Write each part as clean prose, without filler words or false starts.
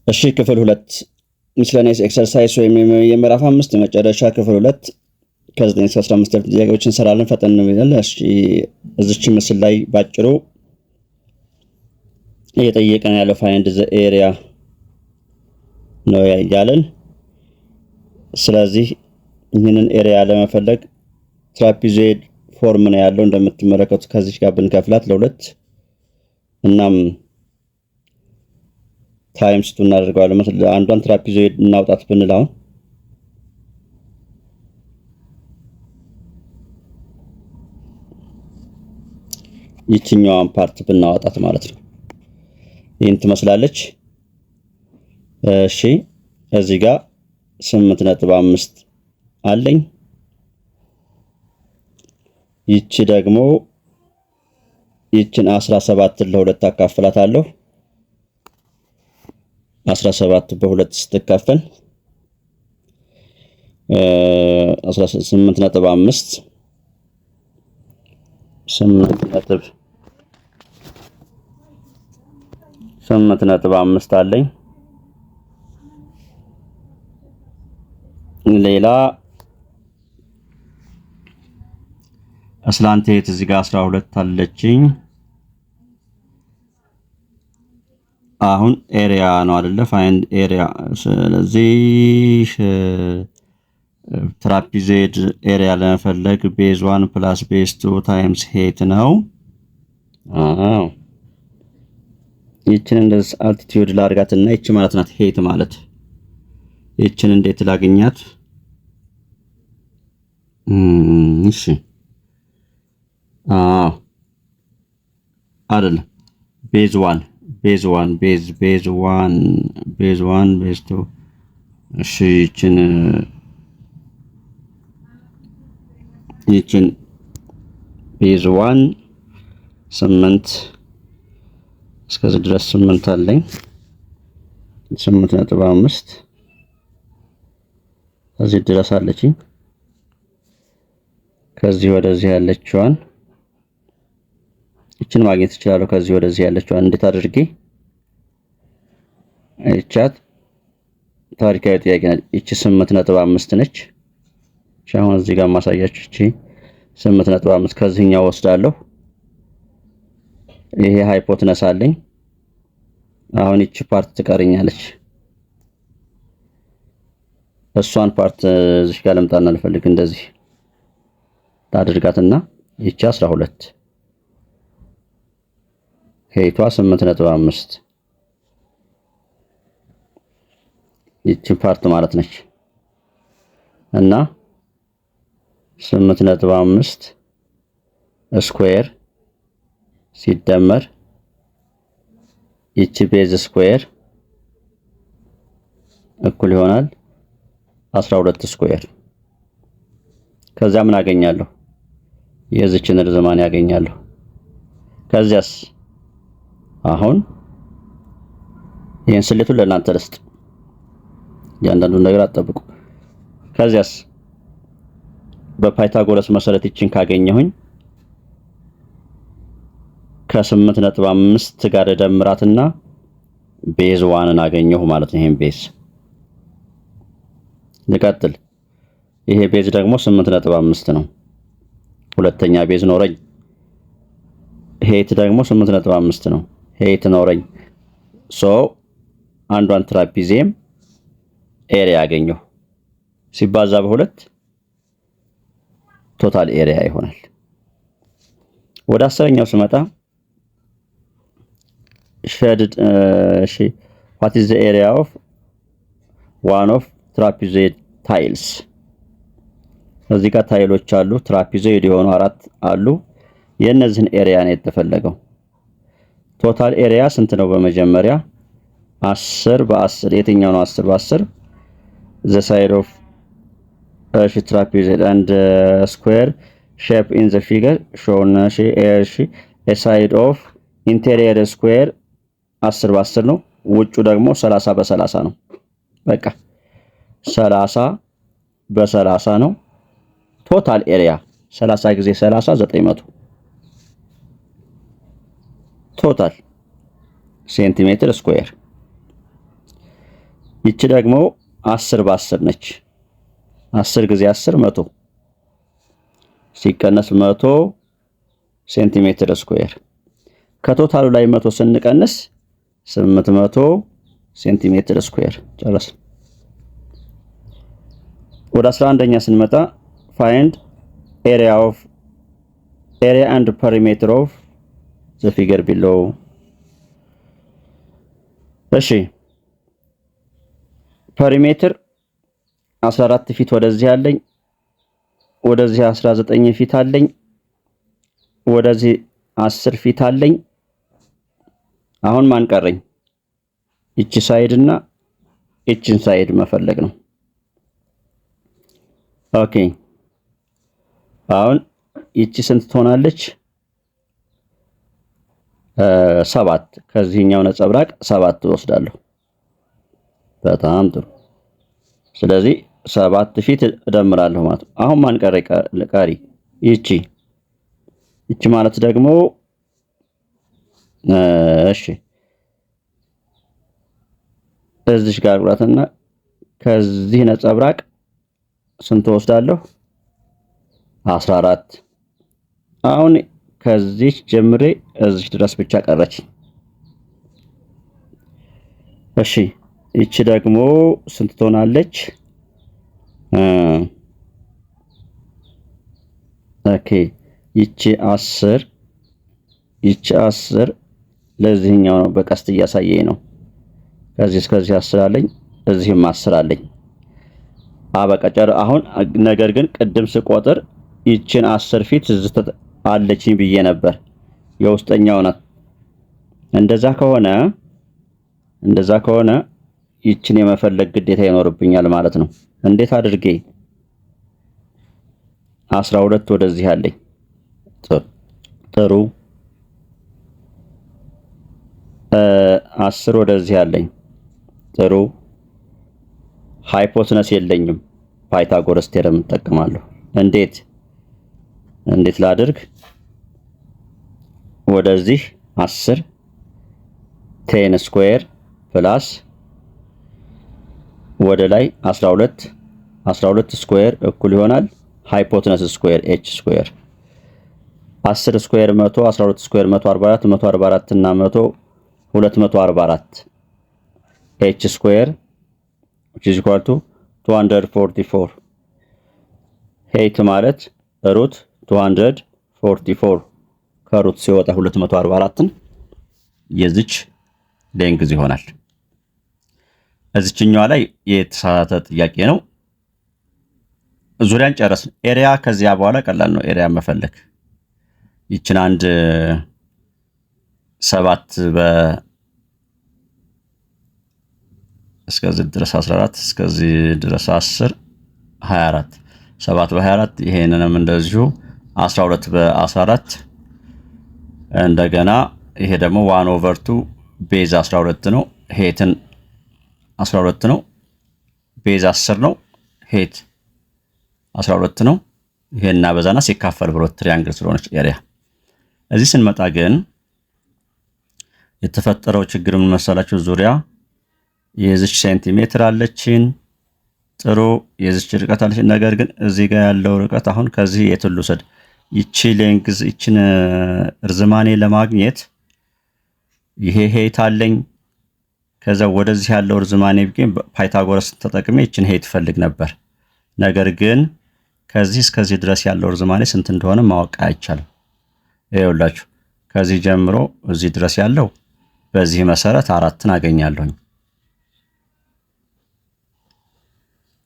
እሺ፣ ክፍል ሁለት miscellaneous exercise ወይም የምዕራፍ 5 የመጨረሻ ክፍል ሁለት ከ9 እስከ 15 ያሉ ጥያቄዎች እንሰራለን። ፈጠን ብለን። እሺ፣ እዚች ምስል ላይ ባጭሩ እየጠየቀን ያለው find the area ነው ያለን። ስለዚህ ይህንን area ለመፈለግ trapezoid form ነው ያለው እንደምትመለከቱት። ከዚች ጋር ብንከፍላት ለሁለት እናም times two እናደርገዋለን። አንዷን trapezoid እናውጣት ብንል አሁን ይችኛዋን part ብናወጣት ማለት ነው፣ ይህን ትመስላለች። እሺ፣ እዚህ ጋር 8.5 አለኝ። ይቺ ደግሞ ይችን 17ን ለሁለት አካፍላታለሁ። 17 በሁለት ስትካፈል 18.5፣ 8.5 አለኝ። ሌላ slant height እዚህ ጋር 12 አለችኝ። አሁን area ነው አይደለ? Find area። ስለዚህ trapezoid area ለመፈለግ base one plus base two times height ነው። አዎ፣ ይችን እንደዚህ altitude ላድርጋትና ይቺ ማለት ናት height ማለት። ይችን እንዴት ላግኛት? እሺ፣ አዎ፣ አይደለም፣ base one base one base base one base one base two። እሺ፣ ይችን base one 8፣ እስከዚህ ድረስ 8 አለኝ። 8.5 እዚህ ድረስ አለችኝ። ከዚህ ወደዚህ ያለችዋን ይችን ማግኘት እችላለሁ። ከዚህ ወደዚህ ያለችዋን እንዴት አድርጌ? ይቻት ታሪካዊ ጥያቄ ነች። ይቺ 8.5 ነች። እቺ አሁን እዚህ ጋር ማሳያችሁ ይቺ 8.5 ከዚህኛው ወስዳለሁ። ይሄ hypotenuse አለኝ። አሁን ይቺ part ትቀርኛለች። እሷን part እዚህ ጋር ልምጣና ልፈልግ። እንደዚህ ታድርጋትና ይቺ 12፣ height ቷ 8.5፣ ይቺ part ማለት ነች። እና 8.5 square ሲደመር ይቺ base square እኩል ይሆናል 12 square። ከዚያ ምን አገኛለሁ? የዚችን ርዝማኔ ያገኛለሁ። ከዚያስ አሁን ይህን ስሌቱን ለእናንተ ልስጥ። እያንዳንዱን ነገር አትጠብቁ። ከዚያስ በፓይታጎረስ መሰረት ይችን ካገኘሁኝ ከ8.5 ጋር ደምራትና base one ን አገኘሁ ማለት ነው። ይሄን base ልቀጥል። ይሄ base ደግሞ 8.5 ነው። ሁለተኛ base ኖረኝ። Height ደግሞ 8.5 ነው። Height ኖረኝ። So አንዷን trapezium area አገኘሁ። ሲባዛ በሁለት total area ይሆናል። ወደ 10ኛው ስመጣ shaded፣ እሺ፣ what is the area of one of trapezoid tiles? እዚህ ጋር tile ኦች አሉ። Trapezoid የሆኑ አራት አሉ። የእነዚህን area ነው የተፈለገው። Total area ስንት ነው? በመጀመሪያ 10 በ10፣ የትኛው ነው 10 በ10? The side of፣ እሺ፣ trapezoid and square shape in the figure shown። እሺ፣ a side of interior square 10 በ10 ነው። ውጩ ደግሞ 30 በ30 ነው። በቃ 30 በ30 ነው። Total area 30 ጊዜ 30፣ 900 total centimeter square። ይቺ ደግሞ 10 በ10 ነች። 10 ጊዜ 10 100 ሲቀነስ 100 ሴንቲሜትር square፣ ከ total ኡ ላይ 100 ስንቀንስ 800 ሴንቲሜትር square። ጨረስን። ወደ 11ኛ ስንመጣ find area and perimeter of the figure below። እሺ፣ perimeter 14 feet ወደዚህ አለኝ፣ ወደዚህ 19 feet አለኝ፣ ወደዚህ 10 feet አለኝ። አሁን ማን ቀረኝ? ይቺ side እና ይቺን side መፈለግ ነው። Okay፣ አሁን ይቺ ስንት ትሆናለች? 7። ከዚህኛው ነጸብራቅ 7 እወስዳለሁ። በጣም ጥሩ። ስለዚህ 7 feet እደምራለሁ ማለት ነው። አሁን ማን ቀረ? ቀሪ ይቺ ማለት ደግሞ፣ እሺ፣ እዚሽ ጋር ቁራትና ከዚህ ነጸብራቅ ስንት ወስዳለሁ? 14። አሁን ከዚች ጀምሬ እዚች ድረስ ብቻ ቀረች። እሺ፣ ይቺ ደግሞ ስንት ትሆናለች? Okay፣ ይቺ 10፣ ይቺ 10 ለዚህኛው ነው፣ በቀስት እያሳየኝ ነው። ከዚህ እስከዚህ 10 አለኝ፣ እዚህም 10 አለኝ። አበቃ ጨር አሁን ነገር ግን ቅድም ስቆጥር ይችን 10 feet እዚህ አለችኝ ብዬ ነበር። የውስጠኛው ናት። እንደዛ ከሆነ ይችን የመፈለግ ግዴታ ይኖርብኛል ማለት ነው። እንዴት አድርጌ? 12 ወደዚህ አለኝ። ጥሩ፣ 10 ወደዚህ አለኝ። ጥሩ፣ hypotenuse የለኝም። Pythagoras theorem እጠቀማለሁ። እንዴት ላድርግ? ወደዚህ 10፣ 10 square plus ወደ ላይ 12፣ 12 square እኩል ይሆናል hypotenuse square h square። 10 square 100፣ 12 square 144፣ 144 እና 100 244፣ h square which is equal to 244። Height ማለት root 244፣ ከ root ሲወጣ 244ን የዚች length ይሆናል። እዚችኛዋ ላይ የተሳሳተ ጥያቄ ነው። ዙሪያን ጨረስን። Area ከዚያ በኋላ ቀላል ነው። Area መፈለግ ይችን አንድ 7 በ እስከዚህ ድረስ 14፣ እስከዚህ ድረስ 10፣ 24፣ 7 በ24፣ ይሄንንም እንደዚሁ 12 በ14። እንደገና ይሄ ደግሞ 1 over 2 base 12 ነው። Height ን 12 ነው። Base 10 ነው። Height 12 ነው። ይሄን እናበዛና ሲካፈል ብሎ triangle ስለሆነች area። እዚህ ስንመጣ ግን የተፈጠረው ችግር ምን መሰላችሁ? ዙሪያ የዚች ሴንቲሜትር አለችን፣ ጥሩ፣ የዚች ርቀት አለችን። ነገር ግን እዚህ ጋር ያለው ርቀት አሁን ከዚህ የት ልውሰድ? ይቺ length፣ ይችን እርዝማኔ ለማግኘት ይሄ height አለኝ። ከዛ ወደዚህ ያለው እርዝማኔ ቢገኝ ፓይታጎረስ ተጠቅሜ ይችን height ፈልግ ነበር። ነገር ግን ከዚህ እስከዚህ ድረስ ያለው እርዝማኔ ስንት እንደሆነ ማወቅ አይቻልም። ይኸውላችሁ፣ ከዚህ ጀምሮ እዚህ ድረስ ያለው በዚህ መሰረት 4ን አገኛለሁኝ።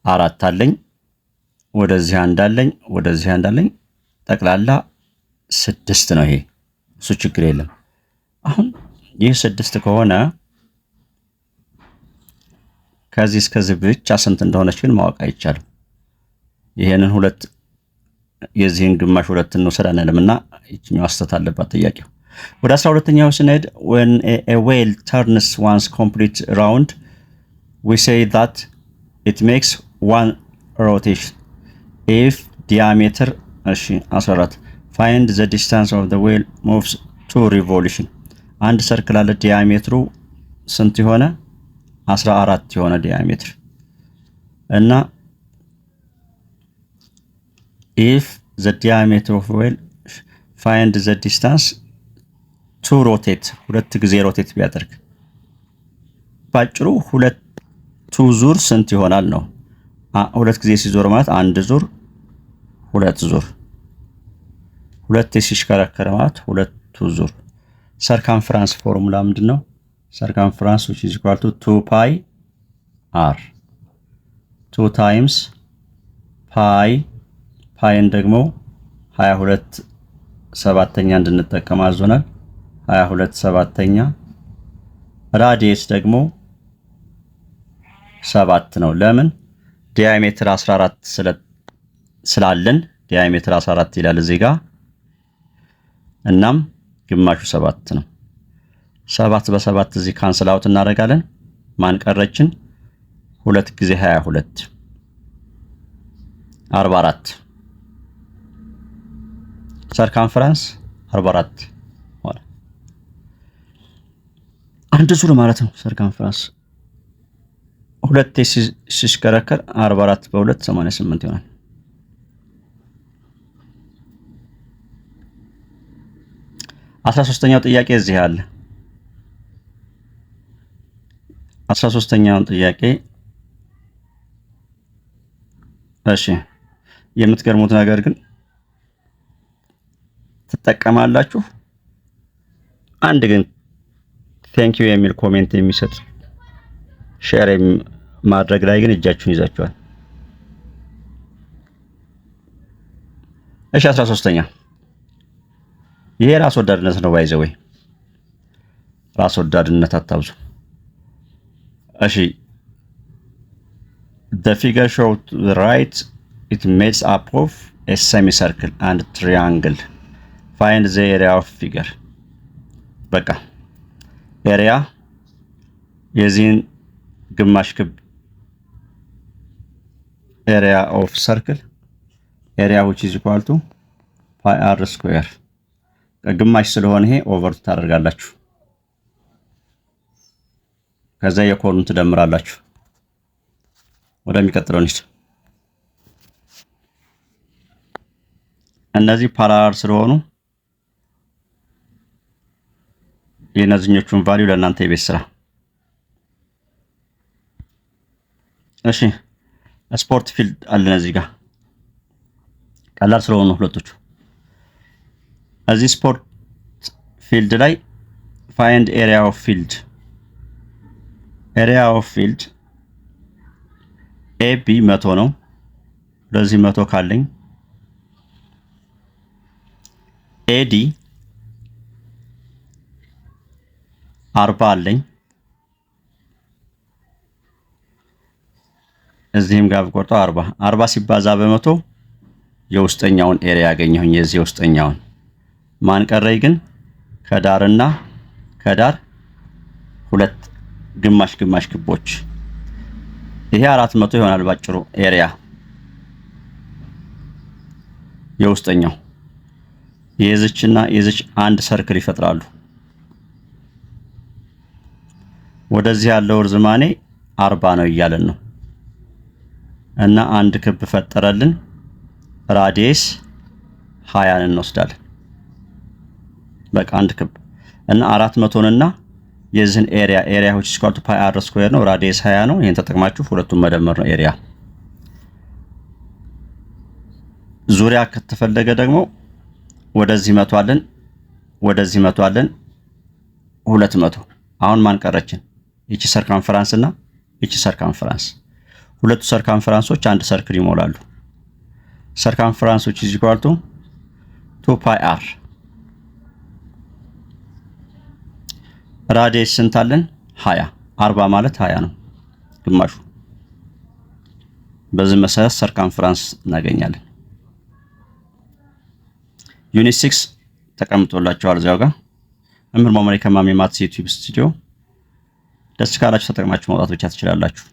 4 አለኝ፣ ወደዚህ አንድ አለኝ፣ ወደዚህ አንድ አለኝ። ጠቅላላ 6 ነው። ይሄ እሱ ችግር የለም። አሁን ይህ 6 ከሆነ ከዚህ እስከዚህ ብቻ ስንት እንደሆነች ግን ማወቅ አይቻልም። ይሄንን ሁለት፣ የዚህን ግማሽ ሁለት እንውሰድ አንልም እና ይችኛው ስህተት አለባት ጥያቄው። ወደ 12ኛው ስንሄድ when a wheel turns once complete round, we say that it makes one rotation if diameter። እሺ፣ 14፣ find the distance of the wheel moves two revolution። አንድ circle አለ፣ diameter ኡ ስንት የሆነ? 14 የሆነ diameter እና if the diameter of wheel, find the distance to rotate። ሁለት ጊዜ rotate ቢያደርግ፣ ባጭሩ ሁለቱ ዙር ስንት ይሆናል ነው። ሁለት ጊዜ ሲዞር ማለት አንድ ዙር፣ ሁለት ዙር፣ ሁለት ሲሽከረከር ማለት ሁለቱ ዙር። Circumference formula ምንድን ነው? Circumference which is equal to 2 pi r፣ 2 times pi፣ pi ን ደግሞ 22 ሰባተኛ እንድንጠቀም አዞናል። 22 ሰባተኛ፣ radius ደግሞ 7 ነው። ለምን? Diameter 14 ስላለን፣ diameter 14 ይላል እዚህ ጋር። እናም ግማሹ 7 ነው። 7 በ7 እዚህ cancel out እናደርጋለን። ማን ቀረችን? ሁለት ጊዜ 22፣ 44። Circumference 44 ሆነ። አንድ ዙር ማለት ነው። Circumference ሁለቴ ሲሽከረከር 44 በሁለት 88 ይሆናል። 13ኛው ጥያቄ እዚህ አለ። 13ኛውን ጥያቄ፣ እሺ፣ የምትገርሙት ነገር ግን ትጠቀማላችሁ። አንድ ግን thank you የሚል comment የሚሰጥ፣ share ማድረግ ላይ ግን እጃችሁን ይዛችኋል። እሺ፣ 13ኛ ይሄ ራስ ወዳድነት ነው። By the way፣ ራስ ወዳድነት አታብዙ። እሺ፣ the figure shown to the right, it makes up of a semicircle and triangle. Find the area of figure። በቃ area የዚህን ግማሽ ክብ፣ area of circle, area which is equal to pi r square። ግማሽ ስለሆነ ይሄ over ታደርጋላችሁ። ከዛ የኮኑን ትደምራላችሁ። ወደሚቀጥለው እንሂድ። እነዚህ parallel ስለሆኑ የእነዚህኞቹን value ለእናንተ የቤት ስራ። እሺ፣ sport field አለን እዚህ ጋር፣ ቀላል ስለሆኑ ሁለቶቹ። እዚህ sport field ላይ find area of field። Area of field AB 100 ነው። ለዚህ 100 ካለኝ AD 40 አለኝ። እዚህም ጋር ብቆርጠው 40፣ 40 ሲባዛ በ100 የውስጠኛውን area ያገኘሁኝ። የዚህ የውስጠኛውን ማን ቀረኝ ግን? ከዳርና ከዳር ሁለት ግማሽ ግማሽ ክቦች፣ ይሄ 400 ይሆናል። ባጭሩ area የውስጠኛው የዚችና የዚች አንድ circle ይፈጥራሉ። ወደዚህ ያለው እርዝማኔ 40 ነው እያለን ነው እና አንድ ክብ ፈጠረልን። Radius 20ን እንወስዳለን። በቃ አንድ ክብ እና 400ንና የዚህን area፣ area which is equal to pi r square ነው። Radius 20 ነው። ይሄን ተጠቅማችሁ ሁለቱን መደመር ነው area። ዙሪያ ከተፈለገ ደግሞ ወደዚህ 100 አለን፣ ወደዚህ 100 አለን፣ 200። አሁን ማን ቀረችን? ይቺ circumference እና ይቺ circumference። ሁለቱ circumference ኦች አንድ circle ይሞላሉ። Circumference which is equal to 2 pi r። Radius ስንት አለን? 20። 40 ማለት 20 ነው ግማሹ። በዚህ መሰረት circumference እናገኛለን። Unit 6 ተቀምጦላችኋል እዚያው ጋር። መምህር ማመሪ ከማሚ Maths YouTube studio። ደስ ካላችሁ ተጠቅማችሁ መውጣት ብቻ ትችላላችሁ።